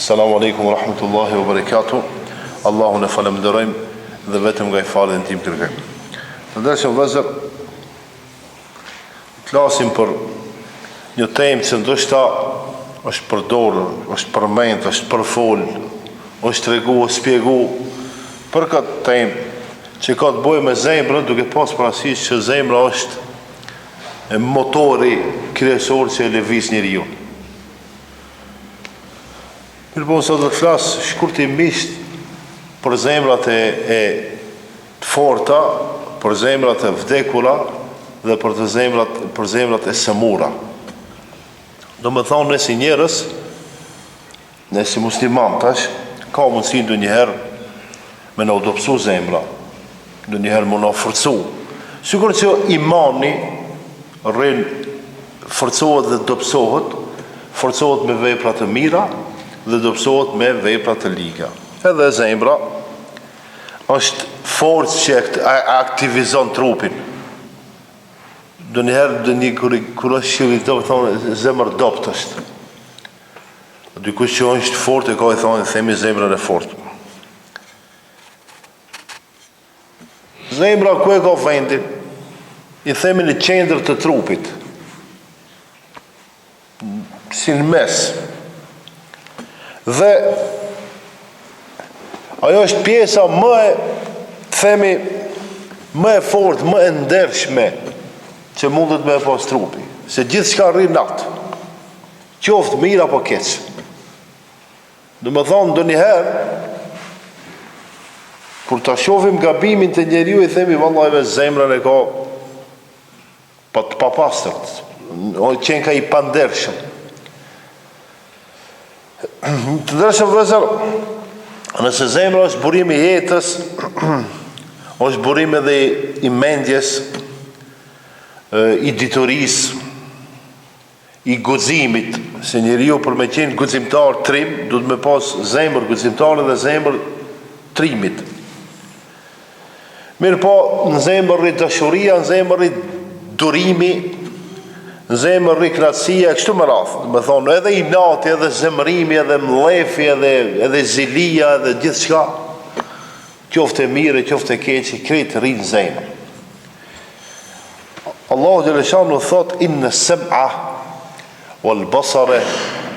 Assalamu alaikum wa rahmatullahi wa barakatuh. Allahun e falënderojmë dhe vetëm nga ai falje e ndihmë kërkojmë. Të ndershëm vëllezër, flasim për një temë që ndoshta është përdorur, është përmend, është përfol, është tregu, është shpjegu për këtë temë që ka të bëjë me zemrën, duke pas parasysh që zemra është motori kryesor që e lëviz njeriun. Mirëpo sot do të flas shkurtimisht për zemrat e, e të forta, për zemrat e vdekura dhe për të zemrat, për zemrat e sëmura. Domethonë ne si njerëz, ne si musliman tash, ka mundësi ndonjëherë me na u dobësu zemra, ndonjëherë me na u forcu. Sikur që imani rrin forcohet dhe dobësohet, forcohet me vepra të mira dhe dobësohet me vepra të liga. Edhe zemra është forcë që e aktivizon trupin. Ndonjëherë ndonjë kur kur është që i dobët thonë zemër dobët është. Dikush që është fort e ka i thonë themi zemrën e fortë. Zemra ku e ka vendin? I themi në qendër të trupit. Si në mes. Dhe ajo është pjesa më e themi më e fortë, më e ndershme që mundet me e pas trupi. Se gjithçka rri n'atë. Qoftë mirë apo keq. Domethonë, ndonjëherë, kur ta shofim gabimin te njeriu i themi, vallahi ve zemrën e ka pa të papastërt, o qenka i pandershëm. Të ndershëm vëllezër, nëse zemra është burimi i jetës, është burim edhe i mendjes, i diturisë, i guximit, se njeriu për me qenë guximtar trim, duhet me pas zemër guximtare dhe zemër trimit. Mirëpo, në zemër rri dashuria, në zemër rri durimi, në zemër rri knaqësia, e kështu me radhë. Domethonë, edhe inati, edhe zemërimi, edhe mllefi, edhe, edhe zilia, edhe gjithçka, qoftë e mirë, qoftë e keqe, krejt rri në zemër. Allahu xheleshanuhu thot inne sem'a wal basare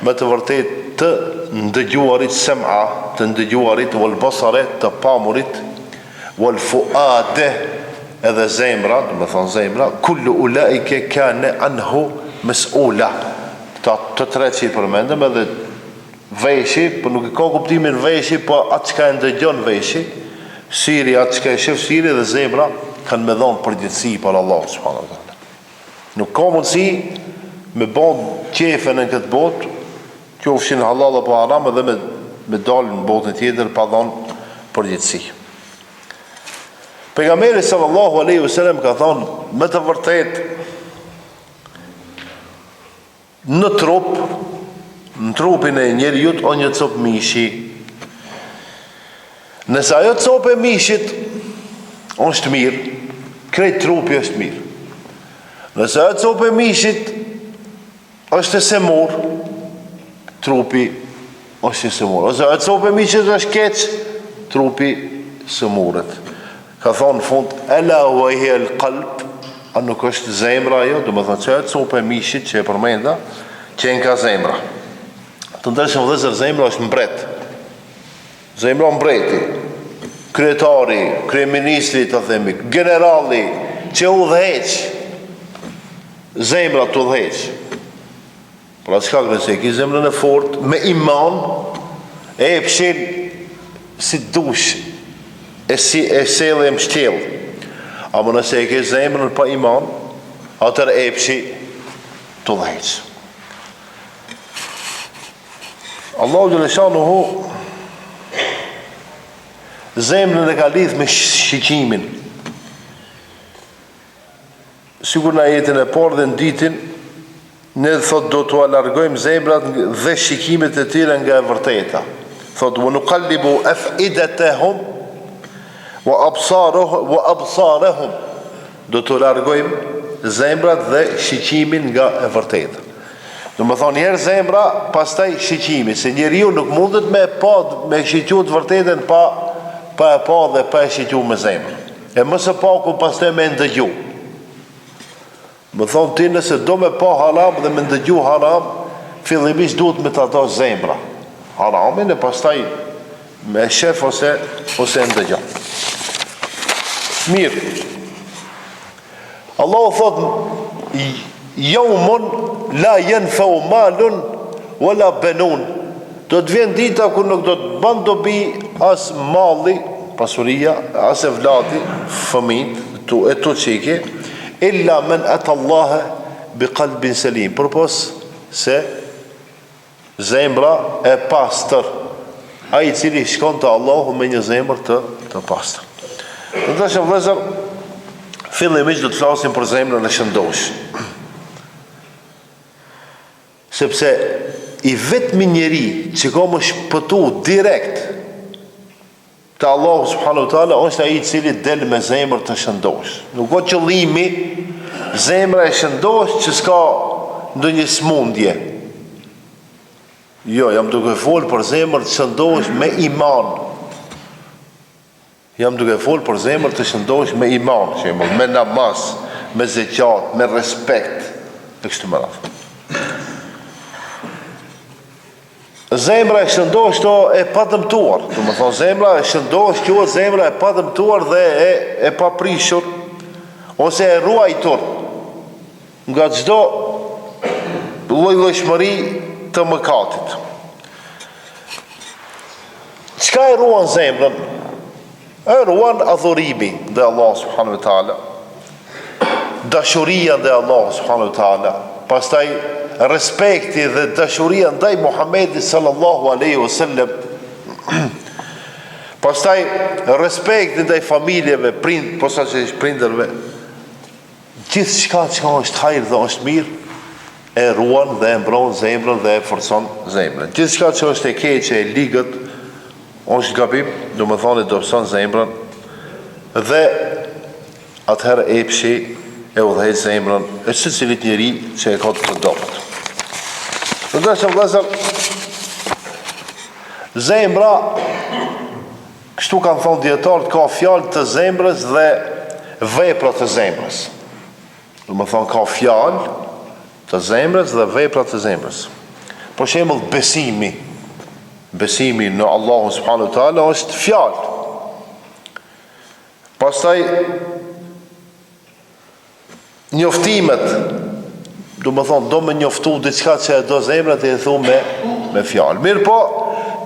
me të vërtet të ndëgjuarit sem'a të ndëgjuarit wal basare të pamurit wal fuade edhe zemra domethonë zemra kullu ulaike kane anhu mes'ula këta të tre që i përmendëm edhe Veshi, po nuk e ka kuptimin veshi, po atë çka e ndëgjon veshi, syri atë çka e shef syri dhe zemra kanë me dhon përgjegjësi para Allahut subhanahu wa taala. Nuk ka mundësi me bo qefe në këtë botë, qofshin hallall apo haram edhe me me dalë në botën tjetër pa dhon përgjegjësi. Pejgamberi sallallahu alaihi wasallam ka thonë me të vërtetë Në trup, në trupin e njeriut o një copë mishi. Nëse ajo copë e mishit është mirë, krejt trupi është mirë. Nëse ajo copë e mishit është e semur, trupi është i semur. Ose ajo copë e mishit është keq, trupi sëmuret. Ka thonë në fund, ela wa hiya al-qalb, a nuk është zemra ajo, domethonë që ajo copë e mishit që e përmenda, qenka zemra. Të ndershëm vëllezër, zemra është mbret. Zemra mbreti, kryetari, kryeministri, të themi, generali, që udhëheq, zemra të udhëheq. Pra çka nëse e ki zemrën e fort me iman e epshin si dush e si e sjell e mbështjell. Ama nëse e ke zemrën pa iman, atëherë epshi të udhëheq. Allahu xheleshanuhu zemrën e ka lidh me shiqimin. Sikur në ajetin e parë dhe në dytin, ne thotë do t'ua largojmë zemrat dhe shikimet e tyre nga e vërteta. Thotë wa nuqallibu af'idatahum wa absaruhum wa absarahum. Do t'u largojmë zemrat dhe shikimin nga e vërteta. Domethonë njëherë zemra, pastaj shiqimi, se njeriu nuk mundet me pa, me shiqu të vërtetën pa, pa e pa dhe pa e shiqu me zemër. E më së paku pastaj me ndëgju. Domethonë ti nëse do me pa haram dhe me ndëgju haram, fillimisht duhet me ta do zemra. Haramin e pastaj me shef ose, ose e ndëgjon. Mirë. Allahu thotë Jaumun la jenfeu malun wala benun Do të vjen dita kur nuk do të bën dobi as malli, pasuria, as evladi, fëmijët, tu e tu që i ke, illa men ata Allahe bi kalbin selim, përpos se Zemra e pastër, ai i cili shkon te Allahu me një zemër të të pastër. Të dashur vëllezër, fillimisht do të flasim për zemrën e shëndoshë. Sepse i vetmi njeri që ka me shpëtu direkt Te Allahu subhanahu wa taala është ai i cili del me zemër të shëndoshë. Nuk o qëllimi zemra e shëndoshë që s'ka ndonjë smundje. Jo, jam duke fol për zemër të shëndoshë me iman. Jam duke fol për zemër të shëndoshë me iman, shembull, me namaz, me zeqat, me respekt, e kështu me radhë. Zemra e shëndoshë o e padëmtuar, domethonë zemra e shëndoshë quhet zemra e padëmtuar dhe e, e paprishur, ose e ruajtur nga çdo llojllojshmëri të mëkatit. Çka e ruan zemrën? E ruan adhurimi ndaj Allahut subhanahu wa taala, dashuria ndaj Allahut subhanahu wa taala, pastaj respekti dhe dashuria ndaj Muhamedit sallallahu alaihi wasallam. Pastaj respekti ndaj familjeve, prind, posaçërisht prindërve. Gjithçka që është hajr dhe është mirë, e ruan dhe e mbron zemrën dhe e forcon zemrën. Gjithçka që është e keqe, e ligët, është gabim, domethonë e dobëson zemrën dhe atëherë epshi e udhëheq zemrën e secilit njeri që e ka të dobët. Të dashur vëllezër, zemra Kështu kanë thonë dijetarët ka fjalë të zemrës dhe vepra të zemrës. Domethonë ka fjalë të zemrës dhe vepra të zemrës. Për shembull besimi, besimi në Allahun subhanahu wa taala është fjalë. Pastaj Njoftimet, domethonë, do me njoftu diçka që e do zemra ti e thu me, me fjalë. Mirëpo,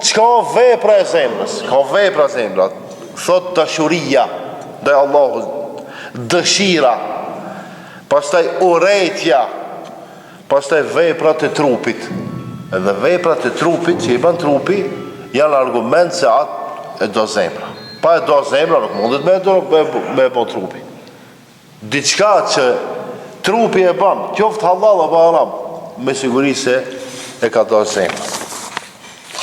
çka vepra e zemrës? Ka vepra zemra, thot dashuria ndaj Allahut, dëshira, pastaj urrejtja, pastaj veprat e trupit. Edhe veprat e trupit që i bën trupi, janë argument se atë e do zemra. Pa e do zemra, nuk mundet me e do me, me e bo trupi. Diçka që trupi e ban, qoftë hallall apo haram, me siguri se e ka dashur zemra.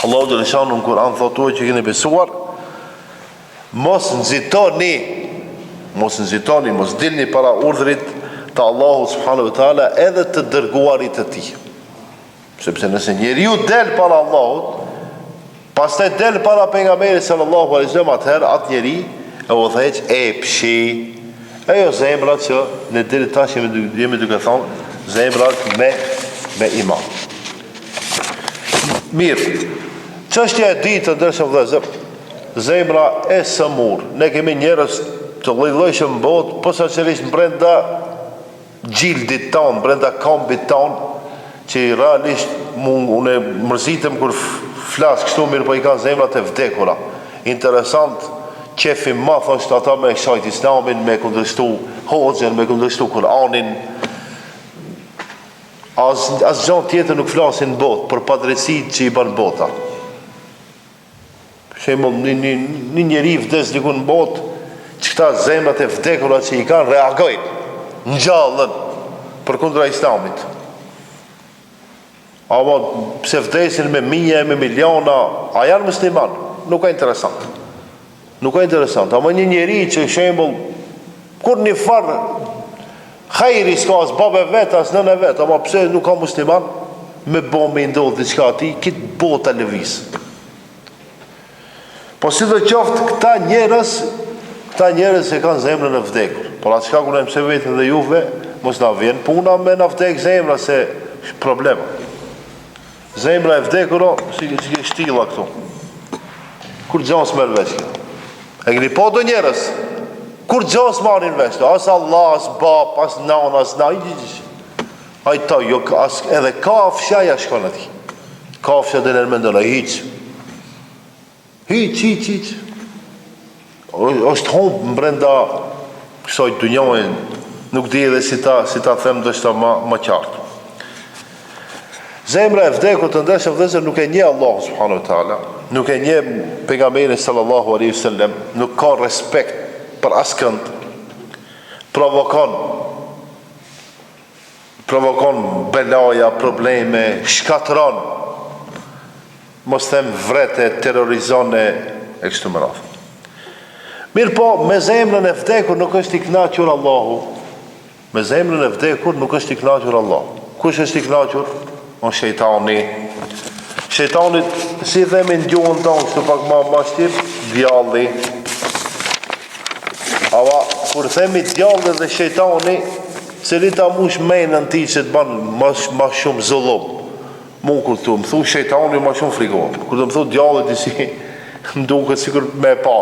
Allahu xheleshanuhu në Kur'an thotë ju që keni besuar, mos nxitoni, mos nxitoni, mos dilni para urdhrit të Allahut subhanahu wa taala edhe të dërguarit të tij. Sepse nëse njeriu del para Allahut, pastaj del para pejgamberit sallallahu alaihi wasallam, atëherë atë njeri e udhëheq epshi. E jo zemra që ne deri tash jemi duke, jemi duke thonë zemra me me iman. Mirë. Çështja e dytë të ndershëm vëllezër, zemra e sëmur. Ne kemi njerëz të lloj-llojshëm në botë, posaçërisht brenda xhildit tonë, brenda kombit tonë, që realisht mu unë mërzitem kur flas kështu mirëpo i kanë zemrat e vdekura. Interesant, qef i madh është ata me shajt islamin, me kundërshtu hoxhën, me kundërshtu Kur'anin. As asgjë tjetër nuk flasin në botë për padrejtësitë që i bën bota. Për shembull, një, një, një njeri vdes diku në botë, që këta zemrat e vdekura që i kanë, reagojnë, ngjallen, përkundra islamit. Ama, pse vdesin me mija e me miliona, a janë musliman? Nuk a interesant. Nuk a interesant. Ama një njeri që shembull, kurrnjëfarë hajri s'ka as babë e vet, as nënë e vet, ama pse nuk ka musliman? me bo me i ndodh diçka atij, krejt bota lëviz. Po sido qoftë, këta njerëz, këta njerëz e kanë zemrën e vdekur. Por atë çka kur e mësoj veten dhe juve, mos na vjen puna me na vdek zemra se problem. Zemra e vdekur o, si si ke shtilla këtu. Kurgjo s'merr vesh kjo. E keni pa do njerëz? Kurgjo s'marrin vesh, as Allah, as bab, as nana, as na, Ai ta jo as edhe kafsha ja shkon atij. Kafsha dhe mendon ai hiç. Hiç hiç hiç. Është humb brenda kësaj dynjaje. Nuk di edhe si ta si ta them ndoshta ma ma qartë. Zemra e vdekur të ndershëm vëllezër nuk e njeh Allahu subhanahu wa taala, nuk e njeh pejgamberin sallallahu alaihi wasallam, nuk ka respekt për askënd. Provokon provokon belaja, probleme, shkatërron, mos them vret e terrorizon e e kështu me radhë. Mirëpo, me zemrën e vdekur nuk është i kënaqur Allahu. Me zemrën e vdekur nuk është i kënaqur Allahu. Kush është i kënaqur? O shejtani. Shejtanit, si themi në gjuhën tonë, kështu pak ma, ma shqip, djalli. Ama, kur themi djalli dhe shejtani, cili ta mush menën ti që të ban ma, ma shumë zullum. Mu kur të më thu shejtani, ma shumë frikohem. Kur të më thu djalli, disi, më duket sikur me e pa,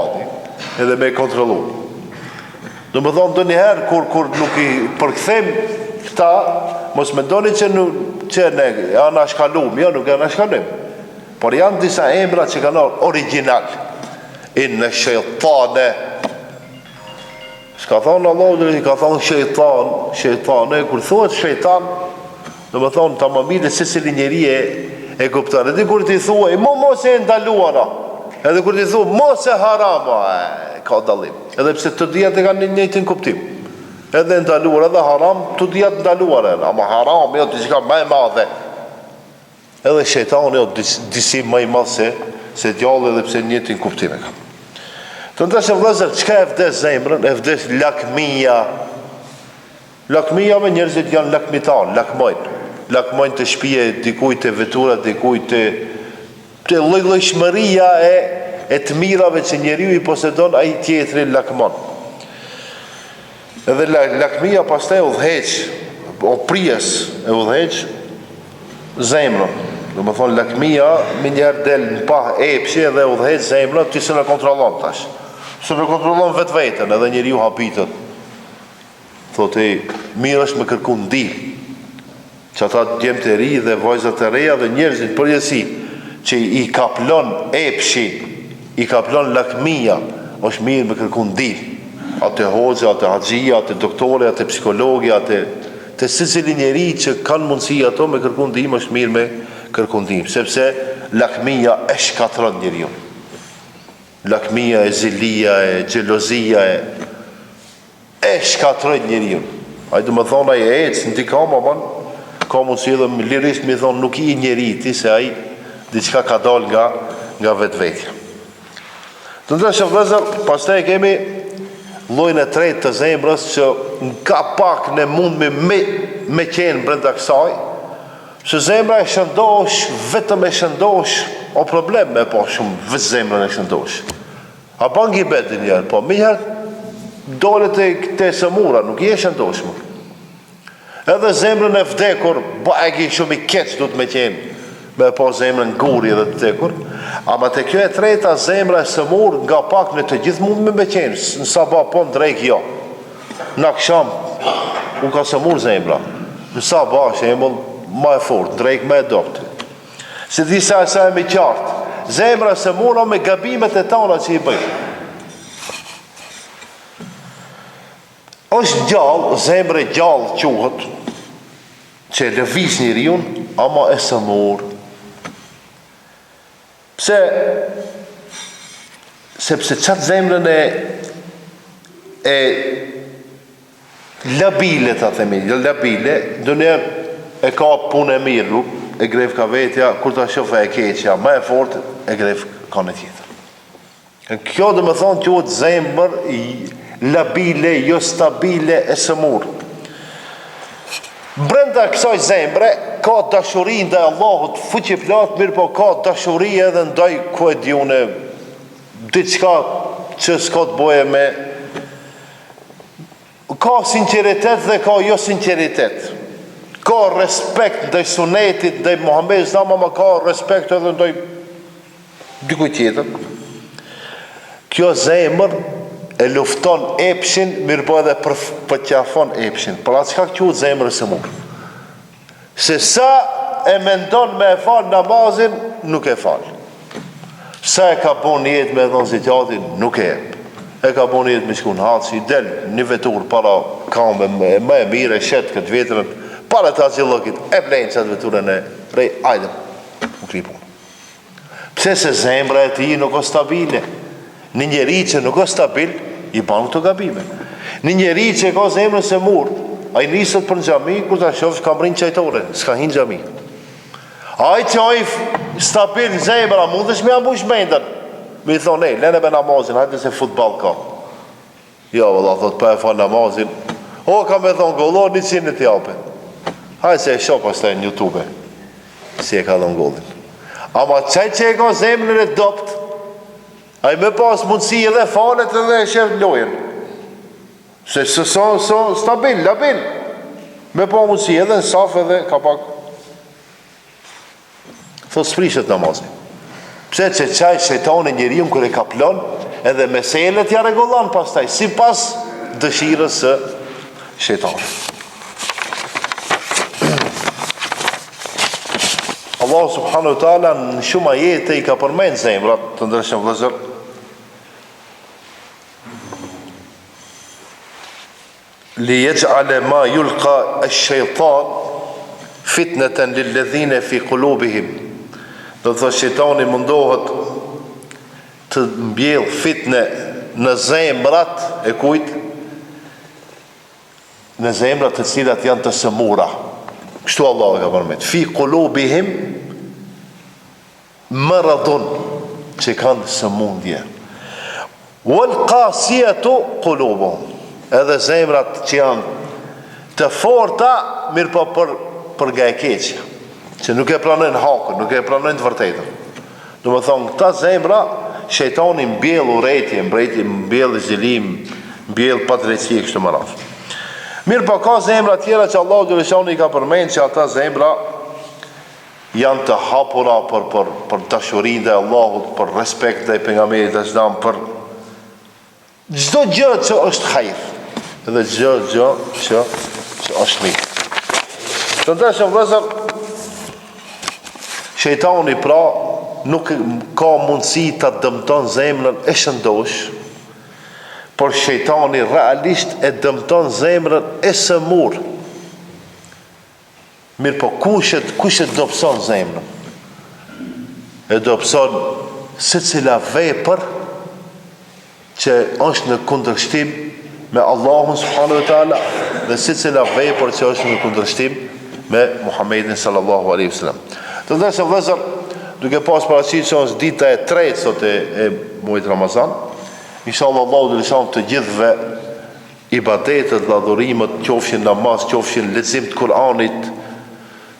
edhe me e kontrollu. Domethonë ndonjëherë kur kur nuk i përkthejmë këta, mos mendoni që nuk që ne e anashkalum, jo nuk e anashkalojmë. Por janë disa emra që kanë ardhur origjinal. Inne shejtane. S'ka thonë Allahu dhe ka thonë shejtan, shejtane, kur thuhet shejtan, domethonë tamamile secili njeri e, e kupton. Edhe kur t'i thua, mo mos e ndaluara, edhe kur t'i thua, mos e harama, e, ka dallim. Edhe pse të dyjat e kanë një njëjtin kuptim. Edhe e ndaluar edhe haram, të dyjat ndaluar janë, ama haram jo diçka më e madhe. Edhe shejtani o disi më i madh se se djalli edhe pse njëjtin kuptim e kanë. Të ndershëm vëllezër, çka e vdes zemrën? E vdes lakmia. Lakmia me njerëzit janë lakmitar, lakmojnë. Lakmojnë te shpia e dikujt, te vetura e dikujt, te Te llojllojshmëria e e të mirave që njeriu i posedon ai tjetri lakmon. Edhe lakmia pastaj udhëheq, o prijës e udhëheq zemrën. Domethonë lakmia menjëherë del në pah epshi edhe udhëheq zemrën, ti s'e kontrollon tash. S'e kontrollon vetveten edhe njeriu habitet. Thotë ej, mirë është me kërku ndihmë. Që ata djemtë e ri dhe vajzat e reja dhe njerëzit në përgjithësi që i kaplon epshi, i kaplon lakmia, është mirë me kërku ndihmë. A te hoxha, a te haxhia, a te doktori, a te psikologi, a te te secili njeri që kanë mundësi ato me kërku ndihmë është mirë me kërku ndihmë, sepse lakmia e shkatërron njeriun. Lakmia e zilia e xhelozia e E shkatërron njeriun. Ai domethonë ai ec në dy kamë aman ka mundësi edhe lirisht me i thonë nuk je njeri ti se ai diçka ka dalë nga nga vetvetja. Të ndershëm vëllezër, pastaj kemi llojin e tretë të zemrës që nga pak ne mundmi me, me qenë brenda kësaj, se zemra e shëndosh, vetëm e shëndosh, o problem me pa shumë vetë zemrën e shëndosh. A ban gibet njëherë, po menjëherë dole te, te sëmura, nuk je shëndosh më. Edhe zemrën e vdekur, ba e ki shumë i keq duhet me qenë, me pa zemrën guri edhe të vdekur, ama te kjo e treta zemra e sëmur nga pak ne të gjithë mundmi me qenë, në sabah po në drekë jo. Në aksham u ka sëmur zemra, në sabah shembull ma e fort, në drekë ma e dobët. S'e di sa sa jam i qartë. Zemra e sëmur me gabimet e tona që i bëjmë. Është gjallë, zemrë e gjallë quhet, që e lëviz njeriun, ama e sëmur. Pse? Sepse qatë zemrën e e Labile ta themi, labile, ndonjëherë e ka punë e mirë, nuk e gref ka vetja, kur ta shohë e keqja, më e fortë e gref ka në tjetër. E kjo domethonë quhet zemër labile, jo stabile e sëmurë. Brenda kësaj zemre ka dashuri ndaj Allahut fuqiplotë, mirëpo ka dashuri edhe ndaj ku e di unë diçka që s'ka të boje me ka sinqeritet dhe ka jo sinqeritet. Ka respekt ndaj sunetit, ndaj Muhammedit sallallahu alaihi wasallam, ama ka respekt edhe ndaj Dikujt tjetër. Kjo zemër e lufton epshin, mirëpo edhe përqafon epshin. Për atë shkak quhet zemër e sëmurë. Se sa e mendon me e fal namazin, nuk e fal. Sa e ka bo nijet me e dhonë zeqatin, nuk e jep. E ka bo nijet me shku në haxh, i del një veturë para kame më e mirë, e shet këtë veturën, para të haxhillëkit, e blen qatë veturën e re, ajde, u kry punë. Pse se zemra e tij nuk është stabile. Një njeri që nuk është stabil, i ban këto gabime. Një njeri që e ka zemrën sëmur, ai niset për në xhami, kur ta shofsh ka mrri n'çajtore, s'ka hi në xhami. Ai që është stabil në zemër, a mundesh me ia mbush mendën? Me i thonë, ej, lene be namazin, hajde se futboll ka. Jo vëlla thot pa e fal namazin O ka me dhon gol o 100 të jape Hajde se e shoh pastaj në youtube Si e ka dhon golin Ama qaj që e ka zemrën e dobt Ai me pas mundësi edhe falet edhe e shef lojën Se së so, so, stabil, labil Me pa mundësi edhe në saf edhe ka pak Thotë s'prishet namazi. Pse që qaj shejtani njeriun kur e kaplon, edhe meselet ja rregullon pastaj sipas dëshirës së shejtanit. Allahu subhanahu wa taala në shumë ajete i ka përmend zemrat të ndershëm vëllezër. Li yaj'ale ma yulqa ash-shaytan fitnatan lil-ladhina fi qulubihim. Do të thotë shejtani mundohet të mbjell fitne në zemrat e kujt? Në zemrat të cilat janë të sëmura. Kështu Allahu e ka përmend. Fi qulubihim Maradun, që kanë sëmundje. Wal qasiyatu qulubuhum. Edhe zemrat që janë të forta, mirëpo për për nga e keqja, që nuk e pranojnë hakun, nuk e pranojnë të vërtetën. Domethonë, këta zemra, shejtani mbjell urrejtje, mbrejtje, mbjell zilim, mbjell padrejtësi e kështu me radhë. Mirëpo ka zemra tjera që Allahu xheleshanuhu i ka përmend që ata zemra janë të hapura për për për dashuri ndaj Allahut, për respekt ndaj pejgamberit alejhi selam, për çdo gjë që është hajr dhe çdo gjë që që është mirë. Të ndershëm vëllezër, shejtani pra nuk ka mundësi ta dëmton zemrën e shëndosh, por shejtani realisht e dëmton zemrën e sëmur. Mirëpo kush e kush e dobëson zemrën? E dobëson secila vepër që është në kundërshtim me Allahun subhanahu wa taala dhe secila vepër që është në kundërshtim me Muhammedin sallallahu alaihi wasallam. Të ndershëm vëllezër, duke pas parasysh se është dita e tretë sot e, e muajit Ramazan, inshallah Allahu xheleshanuhu të gjithëve Ibadetet dhe adhurimet, qofshin namaz, qofshin lexim të Kur'anit,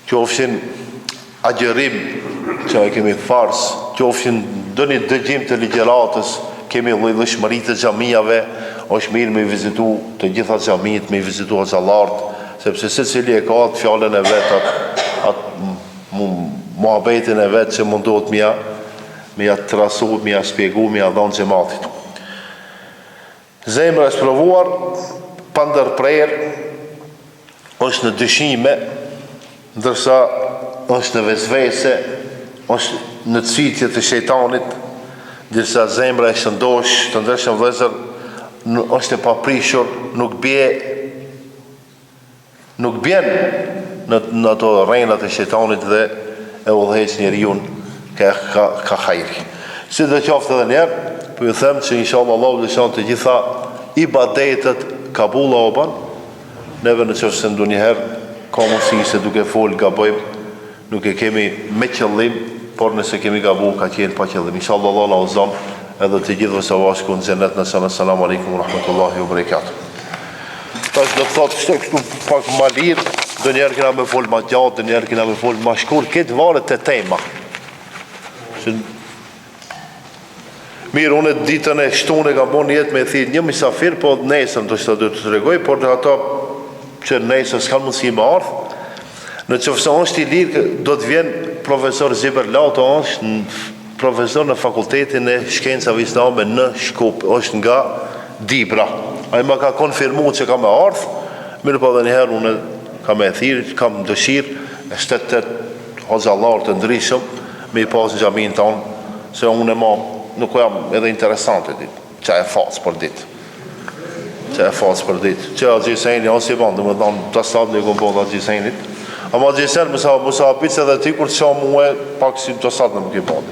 qofshin agjërim që e kemi farz, qofshin ndonjë dëgjim të ligjëratës, kemi llojllojshmëri të xhamiave, është mirë me i vizitu të gjitha xhamitë, me i vizitu hoxhallarët, sepse secili e ka atë fjalën e vet, atë atë muhabetin e vet që mundohet me ja me ja trasu, me ja shpjegu, me ja dhon xhematit. Zemra e sprovuar, pandërprerë, është në dyshime, ndërsa është në vesvese, është në cytje të shejtanit, ndërsa zemra e shëndoshë, të ndershëm vëllezër, është e paprishur, nuk bie Nuk bjen në në ato rrenat e shejtanit dhe e udhëheq njeriun ka ka ka hajri. Sido qoftë edhe një herë, po ju them që inshallah Allahu xheleshanuhu të gjitha ibadetet kabull ua ban, neve në qoftë se ndonjëherë ka mundësi se duke fol gabojmë, Nuk e kemi me qëllim, por nëse kemi gabu ka qenë pa qëllim. Inshallah Allah na udhëzon edhe të gjithëve së bashku në xhennet na çon. Assalamu alaikum wa rahmatullahi wa barakatuh. Tash do të thotë kështu kështu pak ma lirë. Ndonjëherë kena me fol ma gjatë, ndonjëherë kena me fol ma shkurt, këtë varet te tema. Se Mirë, unë ditën e shtunë kam bo nijet me thirr një mysafir, po nesër ndoshta do të tregoj, por ata që nesër s'kanë mundësi me ardhë, në qoftë se është i lirë, do të vjen profesor Ziber Lato, është profesor në Fakultetin e Shkencave Islame në Shkup, është nga Dibra. Ai më ka konfirmu që ka me ardhë, mirëpo edhe njëherë unë kam me thirr, kam dëshirë, e shtetet hoxhallarë të ndryshëm me i pas në xhaminë tonë se unë ma nuk jam edhe interesant e dit qa e fac për dit qa e fac për dit që Haxhi Seni o si ban domethonë të sat një kom bo dhe Haxhi Senit ama Haxhi Sen mësa mësa habit se edhe ti kur të shoh mue pak si të sat në më ki bo.